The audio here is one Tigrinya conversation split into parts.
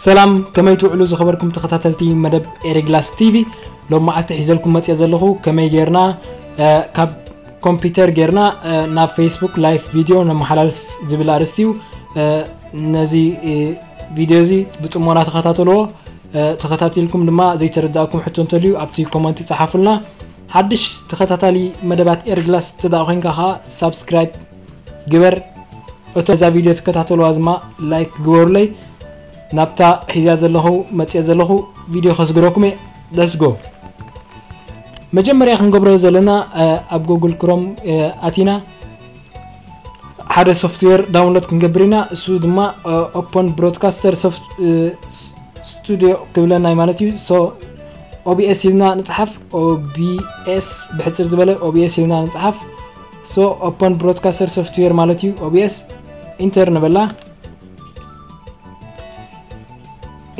ሰላም፣ ከመይ ትውዕሉ ዝኸበርኩም ተኸታተልቲ መደብ ኤሪግላስ ቲቪ? ሎም መዓልቲ ሒዘልኩም መጽየ ዘለኹ ከመይ ጌርና፣ እ፣ ካብ ኮምፒውተር ጌርና፣ እ፣ ናብ ፌስቡክ ላይፍ ቪድዮ ነመሓላልፍ ዝብል ኣርእስቲ እዩ። እ፣ ነዚ፣ እ፣ ቪድዮ እዚ ብጽሞና ተኸታተልዎ። እ፣ ተኸታቲልኩም ድማ ዘይተረዳእኩም ሕቶ እንተልዩ ኣብቲ ኮመንት ይጽሓፉልና። ሓድሽ ተኸታታሊ መደባት ኤሪግላስ እንተ ደኣ ኮይንካ ኸኣ ሳብስክራይብ ግበር። እቶ እዛ ቪድዮ ትከታተልዋ ድማ ላይክ ግበሩለይ። ናብታ ሒዝያ ዘለኹ መጽየ ዘለኹ ቪድዮ ከስግረኩም እየ። Let's go። መጀመርያ ክንገብሮ ዘለና፣ እ፣ ኣብ ጉግል ክሮም፣ እ፣ ኣቲና ሓደ ሶፍትዌር ዳውንሎድ ክንገብር ኢና። እሱ ድማ፣ እ፣ ኦፐን ብሮድካስተር ሶፍት-፣ እ፣ ስ-፣ ስቱዲዮ ክብለና እዩ ማለት እዩ። ሶ ኦቢኤስ ኢልና ንጽሓፍ፣ ኦቢኤስ ብሕጽር ዝበለ ኦቢኤስ ኢልና ንጽሓፍ። ሶ ኦፐን ብሮድካስተር ሶፍትዌር ማለት እዩ ኦቢኤስ። ኢንተር ንበላ።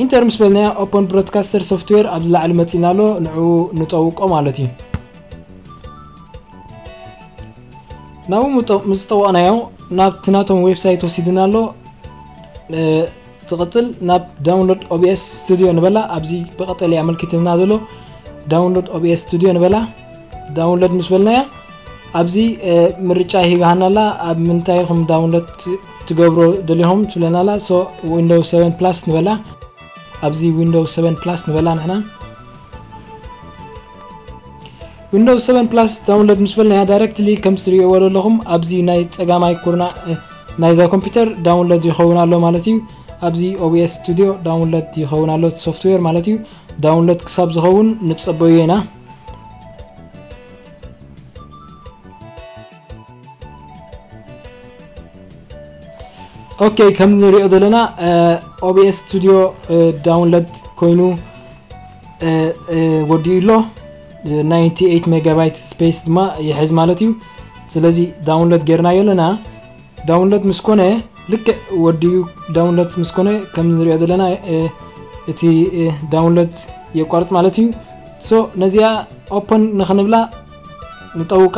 ኢንተር ምስ በልናዮ ኦፐን ብሮድካስተር ሶፍትዌር ኣብዚ ላዕሊ መጺና ኣሎ፣ ንዕኡ ንጠውቆ ማለት እዩ። ናብኡ ምጠ-፣ ምስ ጠወቕናዮ ናብቲ ናቶም ዌብሳይት ወሲድና ኣሎ። እ፣ ትቕጽል ናብ ዳውንሎድ ኦቢኤስ ስቱዲዮ ንበላ። ኣብዚ ብቐጠልያ ኣመልኪትልና ዘሎ ዳውንሎድ ኦቢኤስ ስቱዲዮ ንበላ። ዳውንሎድ ምስ በልናያ ኣብዚ፣ እ፣ ምርጫ ሂባሃና ኣላ። ኣብ ምንታይ ኢኹም ዳውንሎድ ት-፣ ትገብሮ ደሊኹም ትብለና ኣላ። ሶ ዊንዶውስ ሰቨን ፕላስ ንበላ። ኣብዚ ዊንዶውስ ሰቨን ፕላስ ንበላ ንሕና። ዊንዶውስ ሰቨን ፕላስ ዳውንሎድ ምስ በልናያ ዳይረክትሊ ከም ትርእይዎ ዘለኹም ኣብዚ ናይ ጸጋማይ ኩርናዕ፣ እ፣ ናይዛ ኮምፒውተር ዳውንሎድ ይኸውን ኣሎ ማለት እዩ። ኣብዚ ኦቢኤስ ስቱዲዮ ዳውንሎድ ይኸውን ኣሎ እቲ ሶፍትዌር ማለት እዩ። ዳውንሎድ ክሳብ ዝኸውን ንጸበዮ ኢና። ኦኬ፣ ከም ንሪኦ ዘለና፣ እ፣ ኦቢኤስ ስቱዲዮ፣ እ፣ ዳውንሎድ ኮይኑ፣ እ፣ እ፣ ወዲኡ ኣሎ። እ፣ ናይንቲ ኤይት ሜጋባይት ስፔስ ድማ ይሕዝ ማለት እዩ። ስለዚ ዳውንሎድ ጌርናዮ ኣለና። ዳውንሎድ ምስ ኮነ፣ ልክዕ ወዲኡ ዳውንሎድ ምስ ኮነ፣ ከም ንሪኦ ዘለና፣ እ፣ እቲ፣ እ፣ ዳውንሎድ የቋርጥ ማለት እዩ። ሶ ነዚኣ ኦፐን ንኽንብላ ንጠውቃ።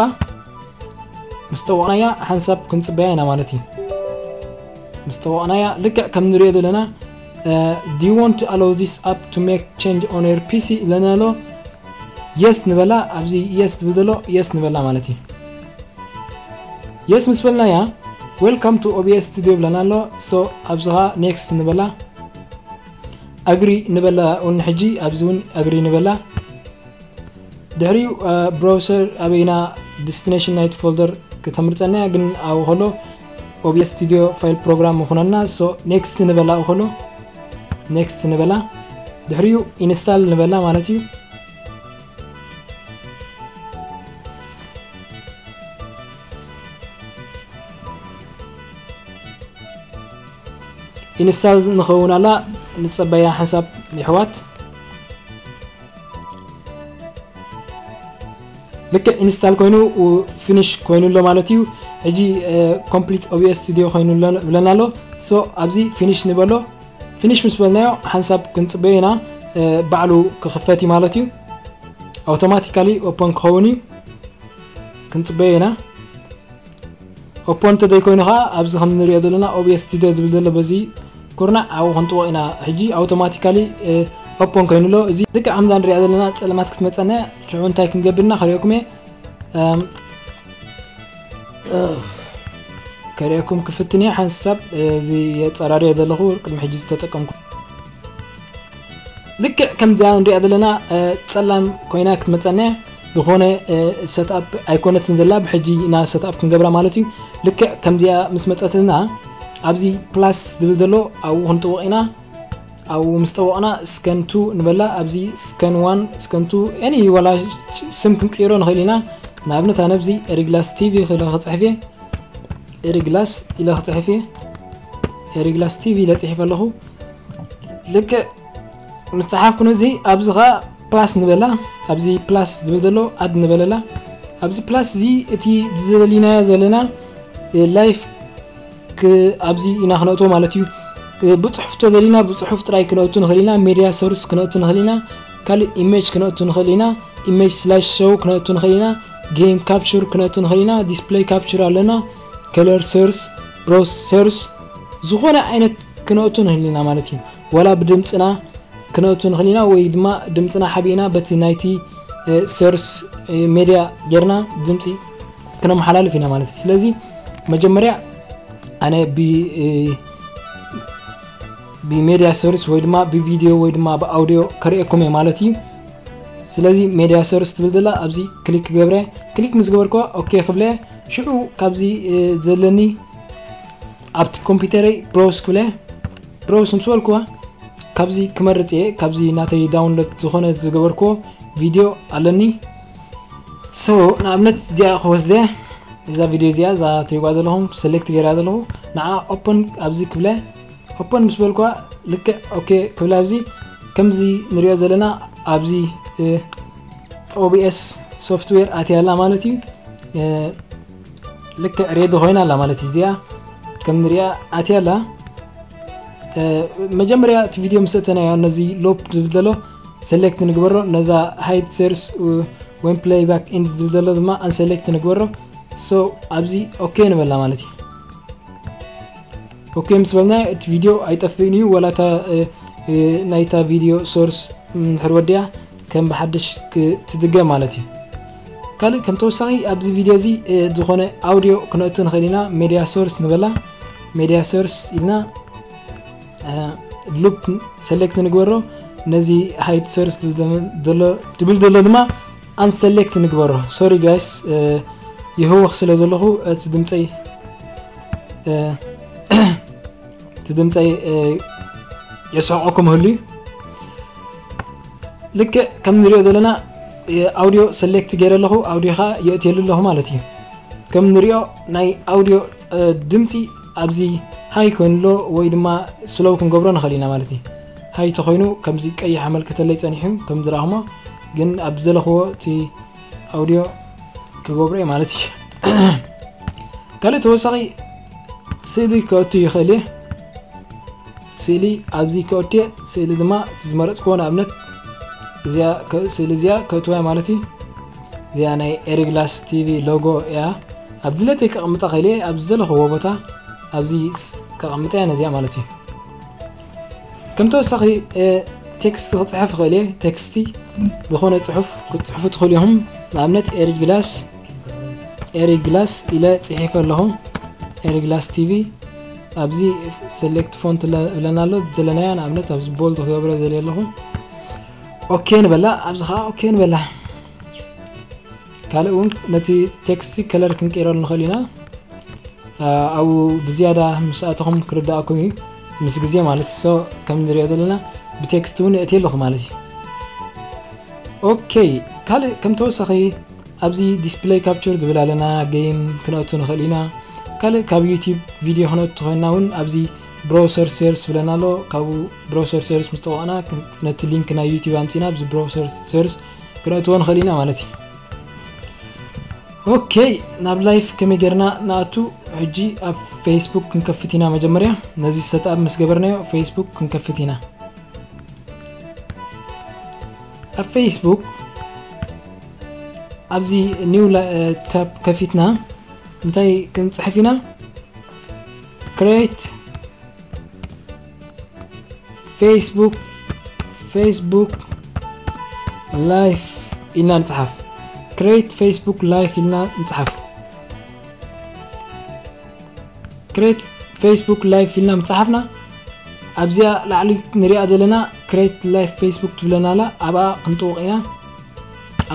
ምስ ጠወቕናያ ሓንሳብ ክንጽበያ ኢና ማለት እዩ። ምስ ጠወቕናያ ልክዕ ከም ንሪኦ ዘለና፣ እ፣ "Do you want to allow this app to make change on your ፒሲ?" ኢለና ኣሎ። የስ ንበላ። ኣብዚ የስ ትብል ዘሎ የስ ንበላ ማለት እዩ። የስ ምስ በልናያ፣ "Welcome to ኦቢኤስ ስቱዲዮ" ብለና ኣሎ። ሶ ኣብዚ ኸኣ ኔክስት ንበላ። ኣግሪ ንበላ እውን ሕጂ፣ ኣብዚ እውን ኣግሪ ንበላ። ድሕሪኡ፣ እ፣ ብራውሰር ኣበይና፣ ዲስቲኔሽን ናይቲ ፎልደር ክተምርጸና እያ፣ ግን ኣብኡ ከሎ ኦቢኤስ ስቱዲዮ ፋይል ፕሮግራም ይኹነና። ሶ ኔክስት ንበላ፣ ኣብኡ ከሎ ኔክስት ንበላ። ድሕሪኡ ኢንስታል ንበላ ማለት እዩ። ኢንስታል ንኸውን ኣላ፣ ንጸበያ ሓንሳብ የሕዋት። ልክዕ ኢንስታል ኮይኑ ፊኒሽ ኮይኑ ኣሎ ማለት እዩ። ሕጂ፣ እ፣ ኮምፕሊት ኦቢኤስ ስቱዲዮ ኮይኑ ኣሎ ብለና ኣሎ። ሶ ኣብዚ ፊኒሽ ንበሎ። ፊኒሽ ምስ በልናዮ ሓንሳብ ክንጽበዮ ኢና፣ እ፣ ባዕሉ ክኽፈት እዩ ማለት እዩ። ኣውቶማቲካሊ ኦፐን ክኸውን እዩ። ክንጽበዮ ኢና። ኦፖን እንተዘይኮይኑ ኸዓ ኣብዚ ከም ንሪኦ ዘለና ኦቢኤስ ስቱዲዮ ዝብል ዘሎ በዚ ኩርናዕ ኣብኡ ክንጥወቕ ኢና። ሕጂ ኣውቶማቲካሊ፣ እ፣ ኦፖን ኮይኑ ኣሎ። እዚ ልክዕ ከምዛ ንሪኣ ዘለና ጸለማት ክትመጸና እያ። ሽዑ እንታይ ክንገብር ኢና ከርእየኩም እየ። እም፣ ከርእየኩም ክፍትን እየ። ሓንሳብ፣ እ፣ እዚ የጸራርዮ ዘለኹ ቅድሚ ሕጂ ዝተጠቀምኩ። ልክዕ ከምዚኣ ንሪኣ ዘለና፣ እ፣ ጸላም ኮይና ክትመጸና እያ። ዝኾነ፣ እ፣ ሰትኣፕ ኣይኮነትን ዘላ፣ ብሕጂ ኢና ሰትኣፕ ክንገብራ ማለት እዩ። ልክዕ ከምዚኣ ምስ መጸትና ኣብዚ ፕላስ ዝብል ዘሎ ኣብኡ ክንጥውቕ ኢና። ኣብኡ ምስ ጠወቕና ስከን ቱ ንበላ። ኣብዚ ስከን ዋን፣ ስከን ቱ፣ ኤኒ ዋላ ስም ክንቅይሮ ንኽእል ኢና። ንኣብነት ኣነ ኣብዚ ኤሪግላስ ቲቪ ኢለ ክጽሕፍ እየ። ኤሪግላስ ኢለ ክጽሕፍ እየ። ኤሪግላስ ቲቪ ኢለ ጽሒፈ ኣለኹ። ልክዕ ምስ ጸሓፍኩ ነዚ ኣብዚ ኸኣ ፕላስ ንበላ። ኣብዚ ፕላስ ዝብል ዘሎ ኣድ ንበለላ። ኣብዚ ፕላስ እዚ እቲ ዝደሊናዮ ዘለና፣ እ፣ ላይፍ ክ-፣ ኣብዚ ኢና ክነእትዎ ማለት እዩ። እ፣ ብጽሑፍ ተደሊና ብጽሑፍ ጥራይ ክነእቱ ንኽእል ኢና። ሜድያ ሶርስ ክነእቱ ንኽእል ኢና። ካልእ ኢሜጅ ክነእቱ ንኽእል ኢና። ኢሜጅ ስላሽ ሾው ክነእቱ ንኽእል ኢና። ጌም ካፕቸር ክነእቱ ንኽእል ኢና። ዲስፕሌይ ካፕቸር ኣለና። ከለር ሶርስ፣ ብሮስ ሶርስ፣ ዝኾነ ዓይነት ክነእቱ ንኽእል ኢና ማለት እዩ። ወላ ብድምፅና ክነእቱ ንኽእል ኢና፣ ወይ ድማ ድምፅና ሓቢእና በቲ ናይቲ ሶርስ ሜድያ ጌርና ድምፂ ክነመሓላልፍ ኢና ማለት እዩ። ስለዚ መጀመርያ ኣነ ብ ብሜድያ ሶርስ ወይ ድማ ብቪድዮ ወይ ድማ ብኣውዲዮ ከርእየኩም እየ ማለት እዩ። ስለዚ ሜድያ ሶርስ ትብል ዘላ ኣብዚ ክሊክ ክገብረ፣ ክሊክ ምስ ገበርኩዋ ኦኬ ክብለ፣ ሽዑ ካብዚ ዘለኒ ኣብቲ ኮምፒውተረይ ብሮስ ክብለ፣ ብሮስ ምስ በልኩዋ ካብዚ ክመርፅ እየ። ካብዚ ናተይ ዳውንሎድ ዝኾነ ዝገበርኩዎ ቪድዮ ኣለኒ። ሶ ንኣብነት እዚኣ ክወስደ፣ እዛ ቪድዮ እዚኣ እዛ ትሪእዋ ዘለኹም ሰሌክት ገይራ ዘለኹ ንዓ ኦፕን ኣብዚ ክብለ፣ ኦፕን ምስ በልኳ ልክዕ ኦኬ ክብላ ኣብዚ ከምዚ ንሪኦ ዘለና ኣብዚ ኦቢኤስ ሶፍትዌር ኣትያ ኣላ ማለት እዩ። ልክዕ ሬዲ ኮይና ኣላ ማለት እዩ። እዚኣ ከም ንሪኣ ኣትያ ኣላ። መጀመርያ እቲ ቪድዮ ምስ እተናዮ ነዚ ሎፕ ዝብል ዘሎ ሰሌክት ንግበሮ፣ ነዛ ሃይድ ሰርስ ወን ፕሌይባክ ኢንድ ዝብል ዘሎ ድማ ኣንሰሌክት ንግበሮ። ሶ ኣብዚ ኦኬ ንበላ ማለት እዩ። ኦኬ ምስ በልና እቲ ቪድዮ ኣይጠፍእን እዩ፣ ወላ እታ ናይታ ቪድዮ ሶርስ እንድሕር ወዲያ ከም ብሓድሽ ክትድገም ማለት እዩ። ካልእ ከም ተወሳኺ ኣብዚ ቪድዮ እዚ ዝኾነ ኣውዲዮ ክነእቱ ንኽእል ኢና። ሜድያ ሶርስ ንበላ፣ ሜድያ ሶርስ ኢልና ሉፕ ሰሌክት ንግበሮ። ነዚ ሃይድ ሶርስ ትብል ዘሎ ድማ ኣንሰሌክት ንግበሮ። ሶሪ ጋይስ፣ ይህወኽ ስለ ዘለኹ እቲ ድምፀይ እቲ ድምፀይ የስሕቆኩም ህሉ እዩ። ልክዕ ከም ንሪኦ ዘለና ኣውዲዮ ሰሌክት ገይረ ኣለኹ፣ ኣውዲዮ ከዓ የእትየሉ ኣለኹ ማለት እዩ። ከም ንሪኦ ናይ ኣውዲዮ ድምፂ ኣብዚ ሃይ ኮይኑ ኣሎ ወይ ድማ ስሎው ክንገብሮ ንኽእል ኢና ማለት እዩ። ሃይ ተኮይኑ ከምዚ ቀይሕ ኣመልክተለይ ፀኒሑ ከም ዝረኣኹሞ፣ ግን ኣብ ዘለኽዎ እቲ ኣውዲዮ ክገብሮ እየ ማለት እዩ። ካልእ ተወሳኺ ስእሊ ከእቱ ይኽእል እየ። ስእሊ ኣብዚ ከእቱ እየ። ስእሊ ድማ ዝመረፅክዎ ንኣብነት እዚኣ ስእሊ እዚኣ ከእትዋ ማለት እዩ። እዚኣ ናይ ኤሪግላስ ቲቪ ሎጎ እያ። ኣብ ድሌተይ ከቐምጣ ኽእል እየ። ኣብ ዝደለኽዎ ቦታ ኣብዚ ከቐምጣ እያ ነዚኣ ማለት እዩ። ከም ተወሳኺ ቴክስቲ ክፅሕፍ ኽእል እየ። ቴክስቲ ዝኾነ ፅሑፍ ክትፅሕፉ ትኽእሉ ኢኹም። ንኣብነት ኤሪግላስ ኤሪግላስ ኢለ ፅሒፈ ኣለኹ። ኤሪግላስ ቲቪ ኣብዚ ሰሌክት ፎንት ብለና ኣሎ። ዝደለናዮ ንኣብነት ኣብዚ ቦልድ ክገብረ ዘልየ ኣለኹ። ኦኬ ንበላ። ኣብዚ ከዓ ኦኬ ንበላ። ካልእ እውን ነቲ ቴክስቲ ከለር ክንቀይረሉ ንኽእል ኢና። ኣብኡ ብዝያዳ ምስ ኣተኹም ክርዳእኩም እዩ ምስ ግዜ ማለት እዩ። ሶ ከም ንሪኦ ዘለና ብቴክስት እውን እእትየ ኣለኹ ማለት እዩ። ኦኬ፣ ካልእ ከም ተወሳኺ ኣብዚ ዲስፕሌይ ካፕቸር ዝብል ኣለና፣ ጌም ክነእቱ ንኽእል ኢና። ካልእ ካብ ዩቲዩብ ቪድዮ ክነእቱ ኮይና እውን ኣብዚ ብሮሰር ሰርስ ዝብለና ኣሎ። ካብኡ ብሮሰር ሰርስ ምስ ጠወቕና ነቲ ሊንክ ናይ ዩቲዩብ ኣምፂና ኣብዚ ብሮሰር ሰርስ ክነእትዎ ንኽእል ኢና ማለት እዩ። ኦኬ፣ ናብ ላይፍ ከመይ ጌርና ንኣቱ? ሕጂ ኣብ ፌስቡክ ክንከፍት ኢና። መጀመርያ ነዚ ሰትኣፕ ምስ ገበርናዮ ፌስቡክ ክንከፍት ኢና። ኣብ ፌስቡክ ኣብዚ ኒው ታብ ከፊትና እንታይ ክንፅሕፍ ኢና? ክሬት ፌስቡክ ፌስቡክ ላይፍ ኢልና ንፅሓፍ። ክሬት ፌስቡክ ላይፍ ኢልና ንፅሓፍ። ክሬት ፌስቡክ ላይፍ ኢልና ምፅሓፍና ኣብዚኣ ላዕሊ ንሪኣ ዘለና ክሬት ላይፍ ፌስቡክ ትብለና ኣላ። ኣብኣ ክንጥውቕ ኢና።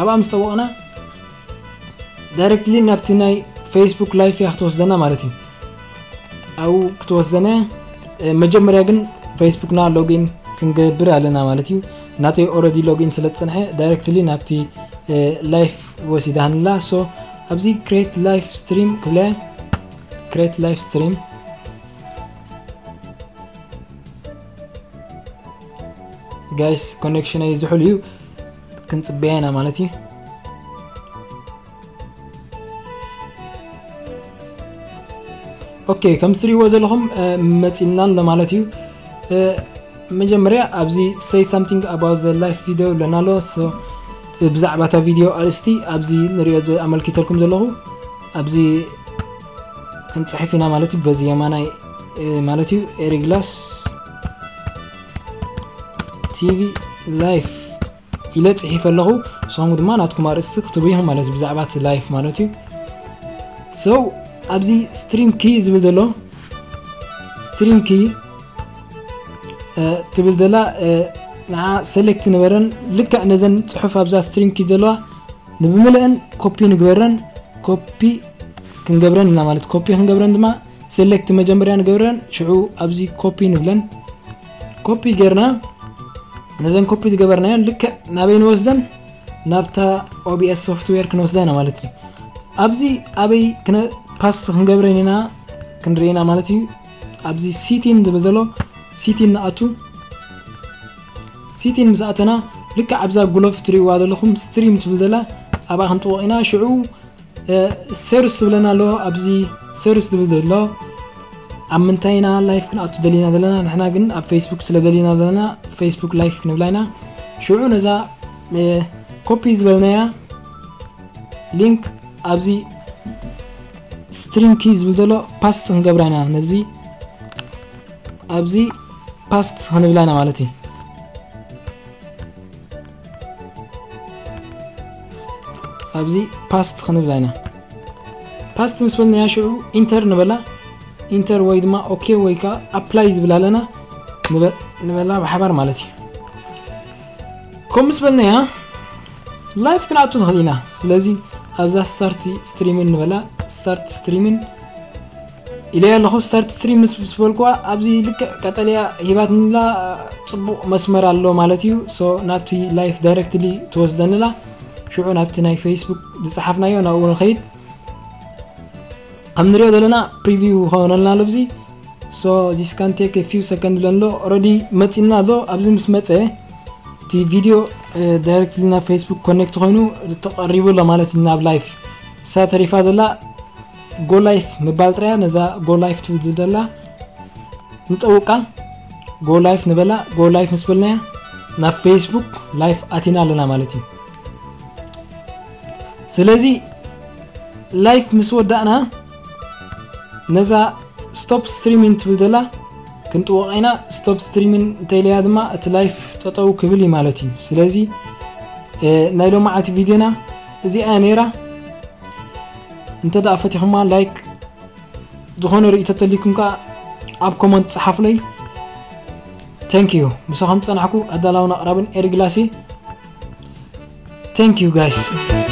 ኣብኣ ምስ ጠወቕና ዳይሬክትሊ ናብቲ ናይ ፌስቡክ ላይፍ እያ ክትወስደና ማለት እዩ። ኣብኡ ክትወስደና እያ። መጀመርያ ግን ፌስቡክና ሎጊን ክንገብር ኣለና ማለት እዩ። ናተይ ኦረዲ ሎጊን ስለ ዝፀንሐ ዳይሬክትሊ ናብቲ ላይፍ ወሲዳንላ። ሶ ኣብዚ ክሬት ላይፍ ስትሪም ክብለ፣ ክሬት ላይፍ ስትሪም። ጋይስ ኮኔክሽነይ ዝሑል እዩ፣ ክንፅበያ ኢና ማለት እዩ። ኦኬ፣ ከም ትሪእዎ ዘለኹም መፂልና ኣሎ ማለት እዩ። መጀመርያ ኣብዚ say something about the live video ብለና ኣሎ። ብዛዕባ እታ ቪድዮ ኣርእስቲ ኣብዚ ንሪኦ ኣመልኪተልኩም ዘለኹ ኣብዚ ክንፅሕፍ ኢና ማለት እዩ። በዚ የማናይ ማለት እዩ ኤሪግላስ ቲቪ ላይፍ ኢለ ጽሒፈ ኣለኹ። ንስኹም ድማ ናትኩም ኣርእስቲ ክትህቡ ኢኹም ማለት እዩ፣ ብዛዕባ እቲ ላይፍ ማለት እዩ። So ኣብዚ ስትሪም ኪ ዝብል ዘሎ፣ ስትሪም ኪ ትብል ዘላ ንዓ ሰሌክት ንበረን። ልክዕ ነዘን ጽሑፍ ኣብዛ ስትሪም ኪ ዘለዋ ንብምልእን ኮፒ ንግበረን። ኮፒ ክንገብረን ኢና ማለት፣ ኮፒ ክንገብረን ድማ ሰሌክት መጀመርያ ንገብረን። ሽዑ ኣብዚ ኮፒ ንብለን። ኮፒ ጌርና ነዘን ኮፒ ዝገበርናዮን ልክዕ ናበይ ንወስደን? ናብታ ኦቢኤስ ሶፍትዌር ክንወስዳ ኢና ማለት እዩ። ኣብዚ ኣበይ ፓስት ክንገብረን ኢና ክንርኢ ኢና ማለት እዩ። ኣብዚ ሲቲን ዝብል ዘሎ ሲቲን ንኣቱ። ሲቲን ምስ ኣተና ልክዕ ኣብዛ ጉሎፍ ትርእይዋ ዘለኹም ስትሪም ትብል ዘላ ኣብኣ ክንጥወቕ ኢና። ሽዑ ሰርስ ዝብለና ኣሎ። ኣብዚ ሰርስ ዝብል ዘሎ ኣብ ምንታይ ኢና ላይፍ ክንኣቱ ደሊና ዘለና? ንሕና ግን ኣብ ፌስቡክ ስለ ደሊና ዘለና ፌስቡክ ላይፍ ክንብላ ኢና። ሽዑ ነዛ ኮፒ ዝበልናያ ሊንክ ኣብዚ ስትሪም ኪ ዝብል ዘሎ ፓስት ክንገብራ ኢና። ነዚ ኣብዚ ፓስት ክንብላ ኢና ማለት እዩ። ኣብዚ ፓስት ክንብላ ኢና። ፓስት ምስ በልናያ ሽዑ ኢንተር ንበላ። ኢንተር ወይ ድማ ኦኬ ወይ ከዓ ኣፕላይ ዝብል ኣለና። ንበ- ንበላ ብሓባር ማለት እዩ። ከም ምስ በልናያ ላይፍ ክንኣቱ ንኽእል ኢና። ስለዚ ኣብዛ ስታርት ስትሪምን ንበላ። ስታርት ስትሪምን ኢለ ኣለኹ። ስታርት ስትሪም ምስ ምስ በልኩዋ ኣብዚ ልክዕ ቀጠልያ ሂባትንላ ጽቡቕ መስመር ኣሎ ማለት እዩ። ሶ ናብቲ ላይፍ ዳይረክትሊ ትወስደንላ። ሽዑ ናብቲ ናይ ፌስቡክ ዝጸሓፍናዮ ናብኡ ንኸይድ። ከም ንሪኦ ዘለና ፕሪቪው ክኾነልና ኣሎ ኣብዚ። So this can take a few second ብለን ኣሎ። ኦረዲ መጺና ኣሎ። ኣብዚ ምስ መጸ እቲ ቪድዮ ዳይረክትሊ ናብ ፌስቡክ ኮኔክት ኮይኑ ተቐሪቡ ኣሎ ማለት እዩ ናብ ላይፍ። እሳ ተሪፋ ዘላ ጎ ላይፍ ምባል ጥራያ። ነዛ ጎ ላይፍ ትብል ዘላ ንጠውቃ። ጎ ላይፍ ንበላ። ጎ ላይፍ ምስ በልናያ ናብ ፌስቡክ ላይፍ ኣቲና ኣለና ማለት እዩ። ስለዚ ላይፍ ምስ ወዳእና ነዛ ስቶፕ ስትሪሚን ትብል ዘላ ክንጥወቕ ኢና። ስቶፕ ስትሪሚን እንተኢለያ ድማ እቲ ላይፍ ጠጠው ክብል እዩ ማለት እዩ። ስለዚ እ፣ ናይ ሎማዓቲ ቪድዮና እዚኣ እያ ነይራ። እንተ ደኣ ፈቲኹማ ላይክ፣ ዝኾነ ርእይቶ ተሊኩም ከኣ ኣብ ኮመንት ጸሓፉለይ። Thank you። ምሳኹም ጸናሕኩ ኣዳላውን ኣቕራብን ኤሪ ግላሲ። Thank you guys።